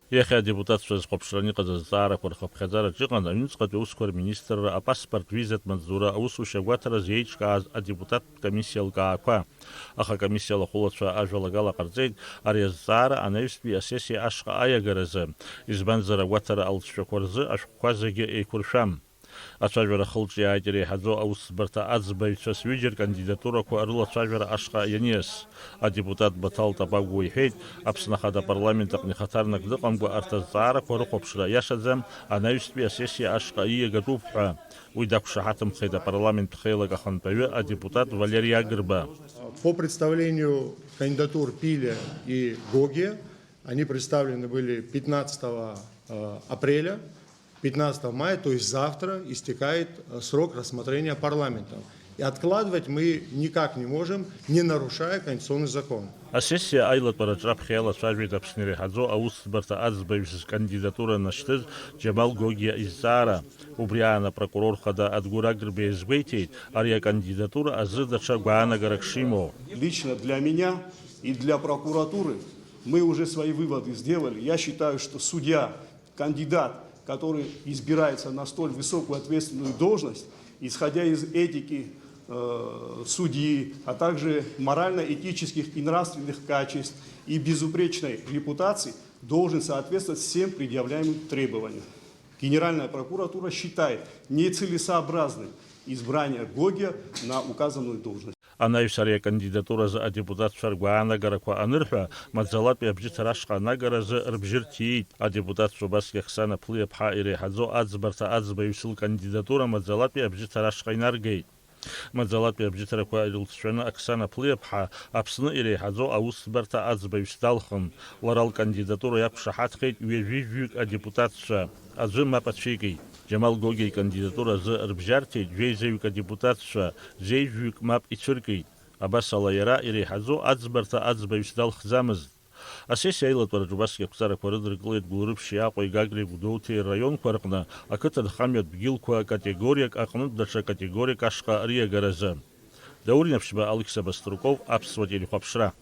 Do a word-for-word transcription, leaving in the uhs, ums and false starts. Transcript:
Иахьа адепутатцәа зхәаԥшраны иҟаз азҵаарақәа рхыԥхьаӡараҿ иҟан аҩныҵҟатәи аусқәа рминистрра апаспорт визатә маҵзура аусушьа агәаҭаразы еиҿкааз адепутаттә комиссиа лкаақәа. Аха акомиссиа алахәылацәа ажәалагала ҟарҵеит ари азҵаара анаҩстәи асессиа ашҟа аиагаразы, избанзар агәаҭара алҵшәақәа рзы ашәҟәқәа зегьы еиқәыршәам. Ацәажәара ахылҿиааит иреиҳаӡоу аусӡбарҭа аӡбаҩцәа сҩыџьа ркандидатурақәа рылацәажәара ашҟа ианиас. Адепутат Баҭал Тапагәуа иҳәеит, Аԥсны Ахада апарламент аҟны ихаҭарнак дыҟамкәа арҭ азҵаарақәа рыхәаԥшра иашаӡам анаҩстәи асессиа ашҟа ииагатәуп ҳәа. Уи дақәшаҳаҭымхеит апарламенттә хеилак ахантәаҩы адепутат Валери Агрба. По представлению кандидатур Пиля и Гогия, они представлены были пятнадцатого, э, апреля, пятнадцатого мая, то есть завтра истекает, э, срок рассмотрения парламентом. И откладывать мы никак не можем, не нарушая конституционный закон. Асессиа аилатәараҿ раԥхьа иалацәажәеит Аԥсны иреиҳаӡоу аусӡбарҭа аӡбаҩыс зкандидатура назҭаз Џьамал Гогиа изҵаара. Убри аан апрокурор хада Адгәыр Агрба иазгәеиҭеит ари акандидатура азы даҽа гәаанагарак шимоу. Лично для меня и для прокуратуры мы уже свои выводы сделали. Я считаю, что судья, кандидат, который избирается на столь высокую ответственную должность, исходя из этики, э, судьи, а также морально-этических и нравственных качеств и безупречной репутации, должен соответствовать всем предъявляемым требованиям. Генеральная прокуратура считает нецелесообразным избрание Гогия на указанную должность. Анаҩс ари акандидатуразы адепутатцәа ргәаанагарақәа анырҳәа, маӡалатәи абжьыҭара ашҟа анагаразы рыбжьы рҭиит. Адепутатцәа убасгьы Оксана Плиаԥҳа иреиҳаӡоу аӡбарҭа аӡбаҩыс лкандидатура маӡалатәи абжьыҭара ашҟа инаргеит. Маӡалатәи абжьыҭарақәа ирылҵшәаны Оксана Плиаԥҳа Аԥсны иреиҳаӡоу аусӡбарҭа аӡбаҩыс далхын. Лара лкандидатура иақәшаҳаҭхеит ҩажәи жәаҩык адепутатцәа, аӡәы мап ацәикит. Џьамал Гогиа икандидатура азы рыбжьарҭеит жәеизаҩык адепутатцәа, жәеизаҩык мап ицәыркит. Абас ала иара иреиҳаӡоу аӡбарҭа аӡбаҩыс далхӡамызт. Асессиа аилатәараҿы убасгьы ақәҵарақәа рыдыркылеит Гәылрыԥшьи Аҟәеи Гагреи Гәдоуҭеи рраионқәа рҟны ақыҭанхамҩатә дгьылқәа категориак аҟнытә даҽа категориак ашҟа риагаразы. Даур Инаԥшьба, Алықьса Баструков, Аԥсуа телехәаԥшра.